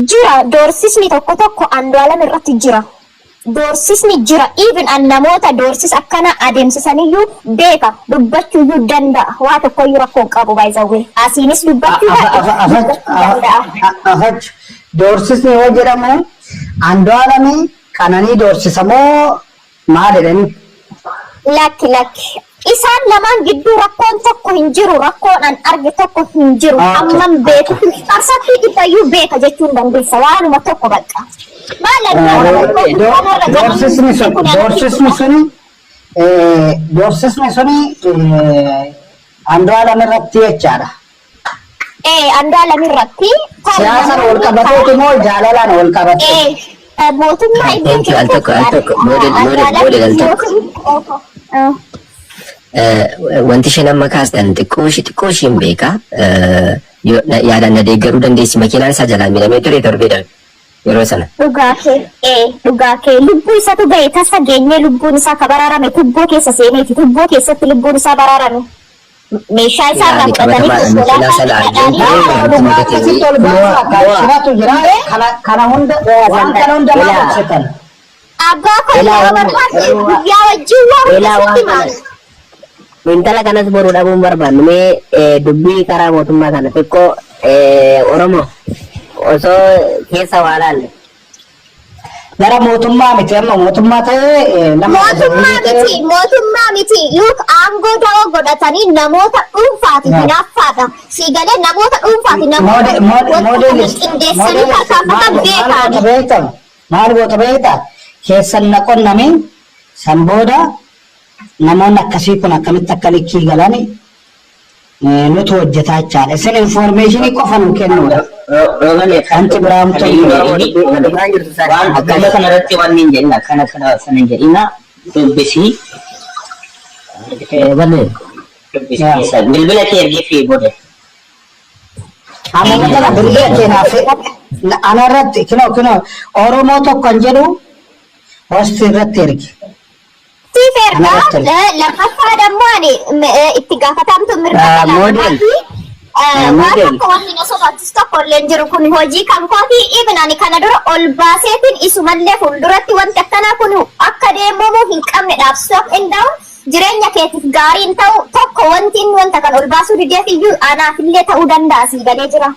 Jira, doorsisni tokko tokko Andu'aalam irratti jira. Doorsisni jira. Even an namoota doorsisa akkanaa adeemsisaniyyuu beeka. Dubbachuuyyuu danda'a. Waa tokkoyyuu rakkoo hin qabu, by the way. Asiinis dubbachuu dubbachuu danda'a. Afach, doorsisni yoo jedhamu Andu'aalami Qananii doorsisa moo maal jedhani? Lakki, lakki. Isaan lamaan gidduu rakkoon tokko hin jiru. Rakkoon an arge tokko hin jiru. Amman beeku. Parsantii dhibbayyuu beeka jechuun dandeessa. Waanuma tokko bakka. Maal Doorsisni suni Andu'aalam irratti jechaadha. Ee, Andu'aalam irratti. Siyaasaan wal qabateeti moo jaalalaan wal qabate? Ee, mootummaa iddoo Thank you. Al tokko, al tokko. Model, model, model, al tokko. Wanti isheen amma kaastan xiqqoo isheen beeka. Yaadaan na deeggaruu dandeessi. Makiinaan isaa jalaa miidhamee ture torbee darbe. Yeroo sana. Dhugaa kee, ee, dhugaa kee, lubbuu isatu bahe. Tasa geenyee lubbuun isaa ka baraarame tubboo keessa seeneeti. Tubboo keessatti lubbuun isaa baraarame. Meeshaa isaa irraa Yaani fudhatanii qabatamaadha. Makiinaa sana argeen ture wanti Dhugaa mudate. akkasitti ol baasaa kan shiratu jira. Kana hunda, waan kana hunda maal hojjetan? Abbaa koo, yeroo barbaade guyyaa wajjin waa hunda Ilaa sitti waan kana himaani. Intala kanas boru dhabuun barbaannu. Mee dubbii karaa mootummaa kana xiqqoo Oromoo osoo keessa waa laalle. Gara mootummaa miti, amma mootummaa ta'ee nama Mootummaa miti, mootummaa miti. Look, aangoo da'oo godhatanii namoota dhuunfaati hinaaffaadha. Si galee, namoota dhuunfaati, namoota wanta kana qindeessanii tarkaanfatan beekaani. Beektan maal goota beekta? Keessan na qonname, san booda namoonni akkasii kun akkamitti akka likkii galani nutu hojjetaa jechaadha. Isin information qofa nu kennuudha. Roobale. Wanti biraa homtuu hin jiru. Waan dhimma kana irratti waan hin jedhina, kana kana sana hin jedhina, dubbisii. Balee. Dubbisii keessa bilbila kee ergee fi booda. Amma kana bilbila keenyaaf ana irratti kinoo kinoo Oromoo tokko kan jedhu hosti irratti ergi. Siif ergaa. Anarratti ergi. Lammaffaa dammoo ani itti gaafatamtu mirga dhala Model. namaati. Waan Model. tokko wanni na sodaachisu tokko illee hin jiru. Kun hojii kan kooti. Even ani kana dura ol baaseetiin isumallee fuulduratti wanti akkanaa kun akka deemamuu hin qabne dhaabsisuu akka hin danda'u, jireenya keetiif gaarii hin ta'u tokko, wanti inni wanta kan ol baasuu dideef iyyuu anaafillee ta'uu danda'a, sii galee jira.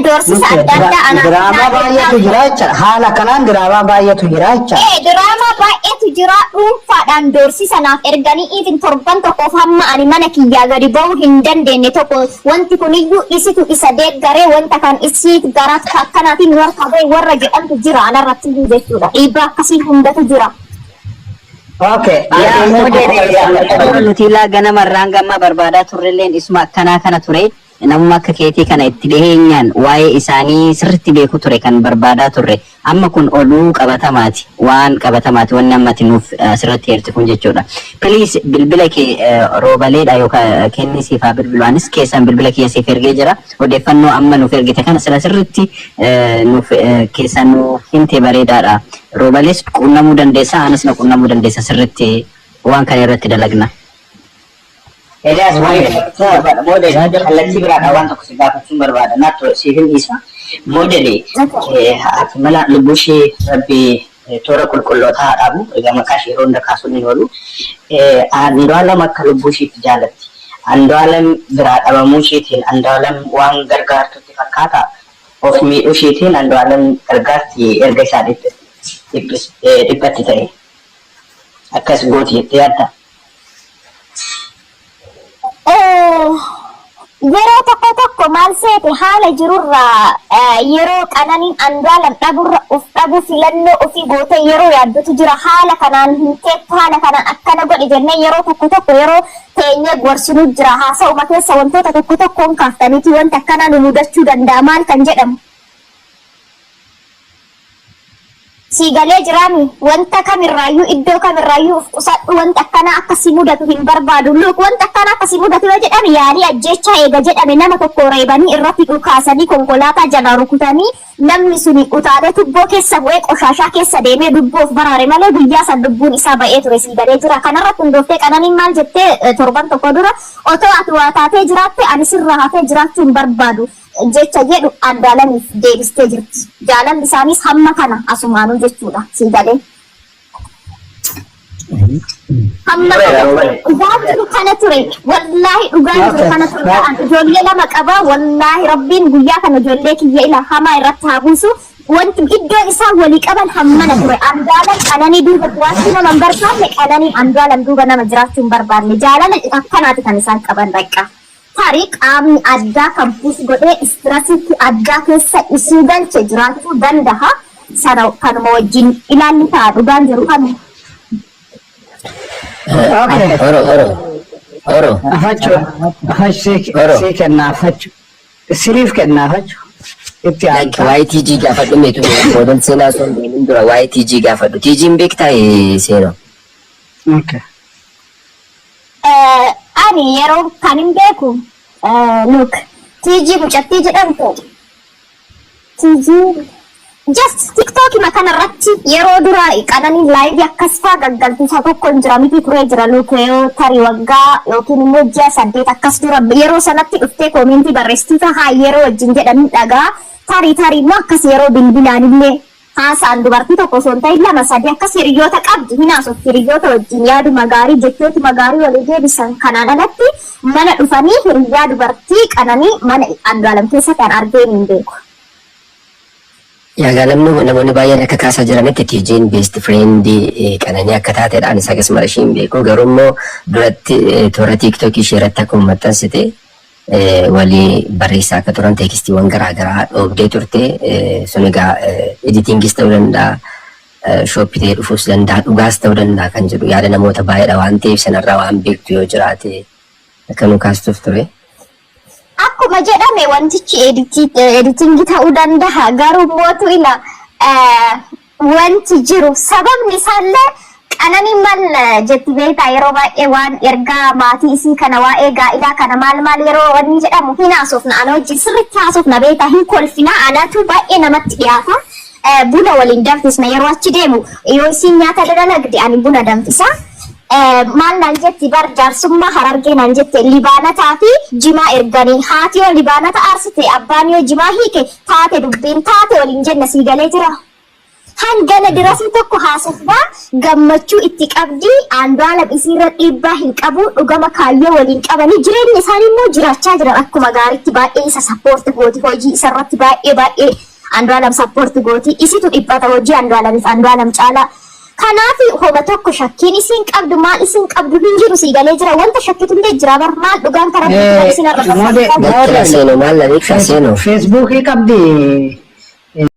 Doorsisa adda addaa anaaf Diraamaa baay'eetu jira jechaadha. Haala kanaan diraamaa baay'eetu jira jechaadha. Ee, diraamaa baay'eetu jira. Dhuunfaadhaan doorsisa naaf erganii, even torban tokkoof hamma ani mana kiyyaa gadi ba'uu hin dandeenye tokko, wanti kuniyyuu isitu isa deeggaree, wanta kan isii gara akkanaatiin warra ba'e warra jedhamtu jira anarratti iyyuu jechuudha. Dhiibbaa akkasii hundatu jira. Okay. Yaa model, nuti ilaa ganama irraan gamma barbaadaa turrelleen isuma akkanaa kana ture. Namuma akka keetii kana itti dhiheenyaan waa'ee isaanii sirriitti beeku ture kan barbaadaa turre. Amma kun oduu qabatamaati, waan qabatamaati wanni ammati nuuf asirratti heerti kun jechuudha. Please, bilbila kee roobaleedha yookaan kenni siif haa bilbilu. Anis keessaan bilbila kiyya siif ergee jira. Odeeffannoo amma nuuf ergite kana sila sirriitti nuuf keessaan nuuf himte bareedaadha. Roobalees quunnamuu dandeessa, anas na quunnamuu dandeessa, sirriitti waan kana irratti dalagna. Eliyaas, waan tokko barbaada. Model, kallattii biraadhaan waan tokko si gaafachuun barbaada. Naatto siifin dhiisa. Model, haati mana lubbuu ishee Rabbi toora qulqullootaa haa dhaabu. Egaa maqaa ishee yeroo hunda kaasuun hin oolu. Andu'aalam akka lubbuu isheetti jaalatti. Andu'aalam biraa dhabamuu isheetiin Andu'aalam waan gargaartutti fakkaata. Of miidhuu isheetiin Andu'aalam gargaarti erga isaa dhiphatti ta'e. Akkas gooti jettee yaaddaa? Yeroo tokko tokko maal seete, haala jirurraa yeroo Qananiin Andu'aalam dhaburra of dhabuu filannoo ofii gootee yeroo yaaddutu jira. Haala kanaan hin teettu, haala kanaan akkana godhi jennee yeroo tokko tokko yeroo teenyee gorsinu jira. Haasa'uma keessa wantoota tokko tokkoon kaaftaniiti wanti akkanaa nu mudachuu danda'a maal kan jedhamu. Sii galee jiraami? Wanta kamirraayyuu, iddoo kamirraayyuu of qusadhu, wanta akkanaa akka si mudatu hin barbaadu. Look, wanta akkanaa akka si mudatu yoo jedhame, yaalii ajjeechaa eega jedhame, nama tokko reebanii, irratti dhukaasanii, konkolaataa jalaa rukutanii, namni suni utaalee tubboo keessa bu'ee, qoshaashaa keessa deemee lubbuu of baraare malee, guyyaa san lubbuun isaa ba'ee ture, sii galee jira. Kanarratti hundooftee Qananiin maal jettee torban tokko dura, otoo ati waa taatee jiraatte ani sirraa hafee jiraachuu hin barbaadu. jecha jedhu Andu'aalamiif deebistee jirti. Jaalalli isaaniis hamma kana asumaanuu jechuudha sii galee. Hamma kana dhugaan jiru kana ture. Wallaahi dhugaan jiru kana ture. An ijoollee lama qaba. Wallaahi Rabbiin guyyaa kana ijoollee kiyya ila hamaa irratti haa buusu. Wanti iddoo isaan walii qaban hammana ture. Andu'aalam Qananii duuba jiraachuu nama hin barbaanne, Qananiin Andu'aalam duuba nama jiraachuu hin barbaanne. Jaalala akkanaati kan isaan qaban bakka. Tarii qaamni addaa kan push godhee stressitti addaa keessa isii galche jiraachuu dandaha. Sana kanuma wajjin ilaalli ta'a dhugaan jiru kanuma. Okay. Oro, oro, oro. Afachu, afachu Oro. sii kenna afachu. Siriif kenna afachu. Itti Like aantaa. waa'ee TG gaafadhu meetu model seenaa osoo hin deemin dura waa'ee TG gaafadhu. TG'n beektaa seenaa? Okay. Ani yeroo kan hin beeku, look, TG mucattii jedhamtu, TG just TikTok kana irratti yeroo dura Qananiin live akkas faa gaggaltu isa tokko hin jira miti turee jira. Look, yoo tarii waggaa yookiin immoo ji'a 8 akkas dura yeroo sanatti dhuftee comment barreessitii haa yeroo wajjin jedhanii dhagaa, tarii tarii immoo akkas yeroo bilbilaan illee haasa'an dubartii tokko osoo hin ta'in lama sadi akkas hiriyoota qabdi hin haasofti, hiriyoota wajjin yaaduma gaarii jechootuma gaarii walii deebisan. Kanaan alatti mana dhufanii hiriyaa dubartii Qananii mana Andu'aalam keessatti an argeen hin beeku. Yaa namni namoonni baay'een akka kaasaa jiranitti TG'n best friend Qananii akka taateedha. Anis akkasuma ishee hin beeku. Garuu immoo duratti toora TikTok ishee irratti akkuma maxxansite walii barreessaa akka turan textiiwwan garaagaraa dhoobdee turte. Sun egaa editingis ta'uu danda'a. Shooppii ta'ee dhufuus danda'a. Dhugaas ta'uu danda'a kan jedhu yaada namoota baay'eedha waan ta'eef sanarraa waan beektu yoo jiraate akka nu kaastuuf ture. Akkuma jedhame wantichi editing ta'uu danda'a. Garuu mootu ila wanti jiru sababni isaallee Qananiin maal jetti beektaa? Yeroo baay'ee waan ergaa maatii isii kana, waa'ee gaa'ilaa kana maal maal yeroo wanni jedhamu hin haasofna. Ana wajjin sirriitti haasofna beektaa, hin kolfina, anatu baay'ee namatti dhiyaata. Buna waliin danfisna yeroo achi deemu, yoo isiin nyaata dalagde ani buna danfisa. Maal naan jetti bar, jaarsummaa Harargee naan jette, libaanataa fi jimaa erganii haati yoo libaanata aarsite, abbaan yoo jimaa hiike, taate dubbiin taate waliin jenna sii galee jira. Hangana dirasii tokko haasofnaa gammachuu itti qabdi. Andu'aalam isiirra dhiibbaa hin qabu, dhugama kaayyoo waliin qabanii jireenya isaanii immoo jiraachaa jiran akkuma gaariitti. Baay'ee isa support gooti, hojii isarratti baay'ee baay'ee Andu'aalam support gooti, isitu dhiphata hojii Andu'aalamiif Andu'aalam caalaa. Kanaaf homa tokko shakkiin isiin qabdu maal isiin qabdu hin jiru, sii galee jira. Wanta shakkitu illee jira bar, maal dhugaan karaa isin irra Lakkina seenuu maal la beektaa seenuu? Feesbuukii qabdi.